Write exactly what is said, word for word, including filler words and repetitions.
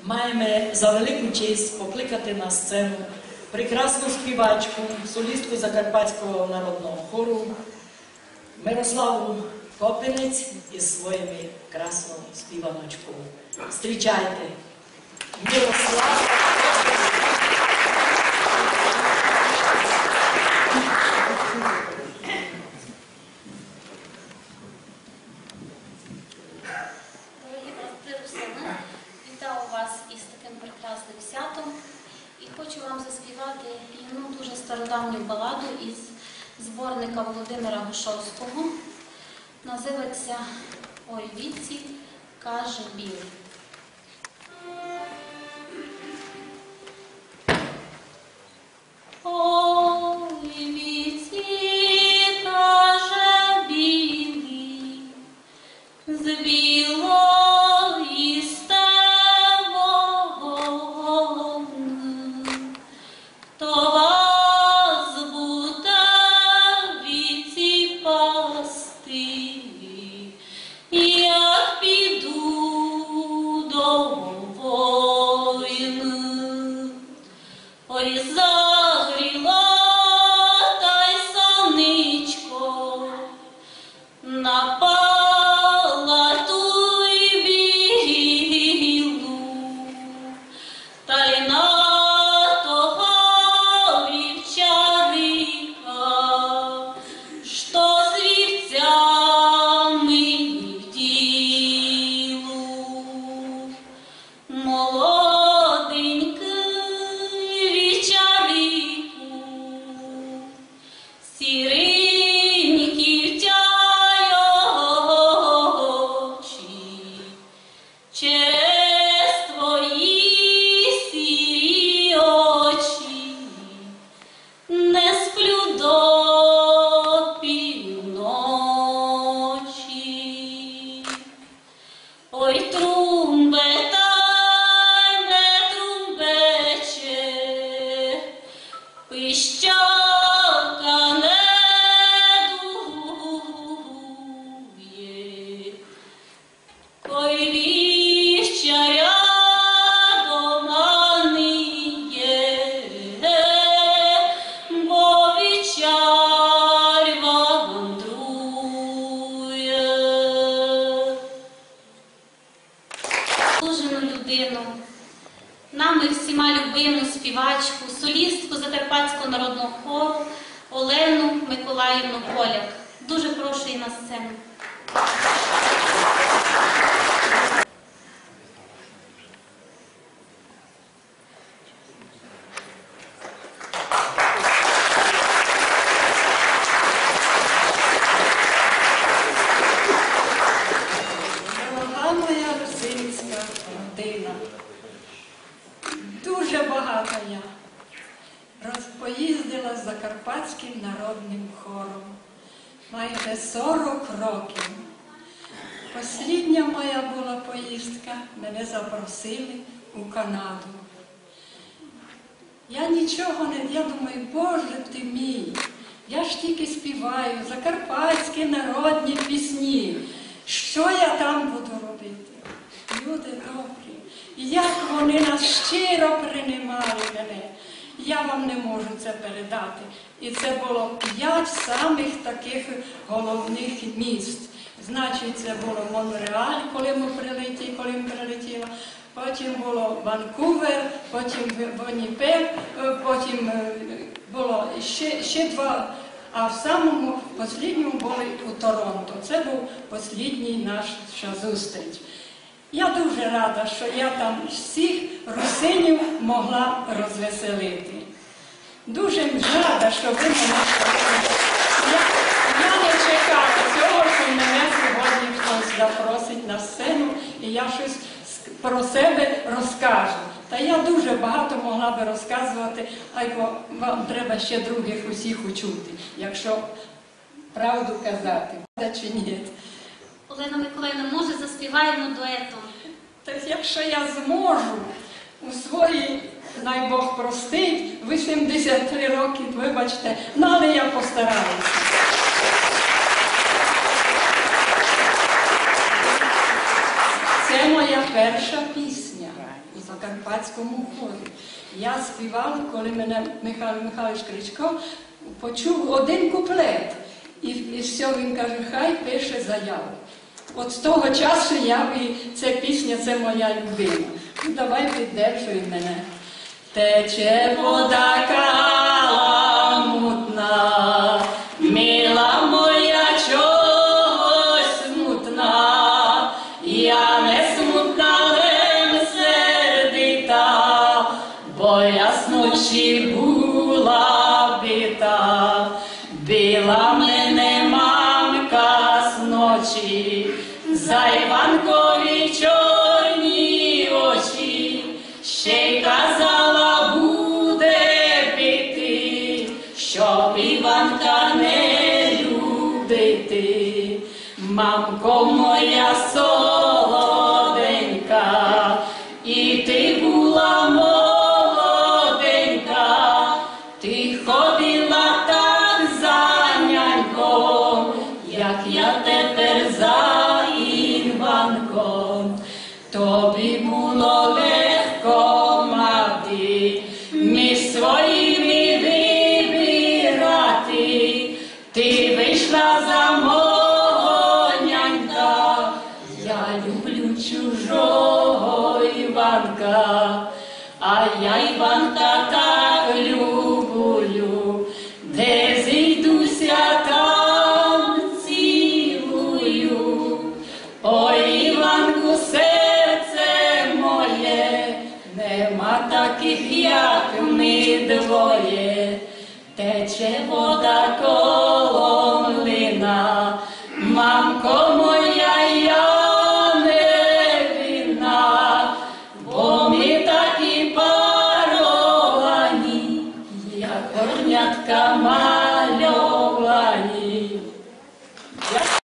Маєме за велику честь покликати на сцену прекрасну співачку, солістку Закарпатського народного хору Мирославу Копинець із своїми красною співаночкою. Зустрічайте! Мирослава. Дорогі брати Русины, вітаю вас із таким прекрасним святом і хочу вам заспівати єдну дуже стародавню баладу із зборника Володимира Гушовського. Називається «Ой віці, каже, білі». Ой віці, каже, білі, з білої стевоны, то вас буде віці пасти, як піду до войны. Ой, загріло тай сонечко на палату й білу, тай на того вівчарика, што з вівцями в ділу. Молоденькый вівчарику, сіренькі в тя очі, через твої сірі очі не сплю до півночі. Ой, трумбета не трумбече, пищалка не дує, кой вівчаря дома не є, бо вівчар вандрує. Заслужену людину, нами всіма любиму співачку, солістку Закарпатського народного хору Олену Миколаївну Поляк. Дуже прошу її на сцену. Дорога моя русинська родина, дуже багата я. Роз-, поїздила з Закарпатським народним хором майже сорок років. Послідня моя була поїздка, мене запросили у Канаду. Я нічого не, я думаю, Боже ти мій, я ж тільки співаю закарпатські народні пісні. Що я там буду робити? Люди добрі, і як вони нас щиро приймали мене, я вам не можу це передати. І це було п'ять самих таких головних міст. Значить, це було Монреаль, коли ми прилетіли, коли ми прилетіли. Потім було Ванкувер, потім В-, Вінніпег, е, потім, е, було ще, ще два, а в самому послідньому були у Торонто. Це був послідній наша зустріч. Я дуже рада, що я там всіх русинів могла розвеселити. Дуже рада, що ви мене сьогодні. Я, я не чекала цього, що мене сьогодні хтось запросить на сцену, і я щось с-, про себе розкажу. Та я дуже багато могла би розказувати, айбо вам треба ще других усіх учути, якщо правду казати, правда чи ні? Олена Миколаївна, може, заспіваємо дуетом? Та якщо я зможу у свої, най Бог простить, вісімдесят три роки, вибачте, ну, але я постараюся. Це моя перша пісня. в карпатському хорі. Я співала, коли мене Михайло Михайлович Кричко почув один куплет. І, і всьо, він каже: «Хай пише заяву». От з того часу я і це пісня, це моя любима. Ну, давай, піддержуй мене. Тече вода каламутна, мила моя, чого смутна? Я не смутна, лем сердита, бо я зночі була бита. Била мене мамка зночі за Іванкові чорні очі. Ще й казала буде бити, щоб Іванка не любити. Мамко моя солоденька, і ти була молоденька, ти ходила так за няньком, як я тепер за Іванком. Тобі було легко мати між своїми вибирати. Ти вийшла за мого нянька, я люблю чужого Іванка, а я Іванка так люблю, де зійдуся, там цілую. Ой, Іванку, серце моє, нема таких, як ми двоє. Тече вода коло млина, мамко моя, я не винна, бо ми такі паровані, як горнятка мальовані.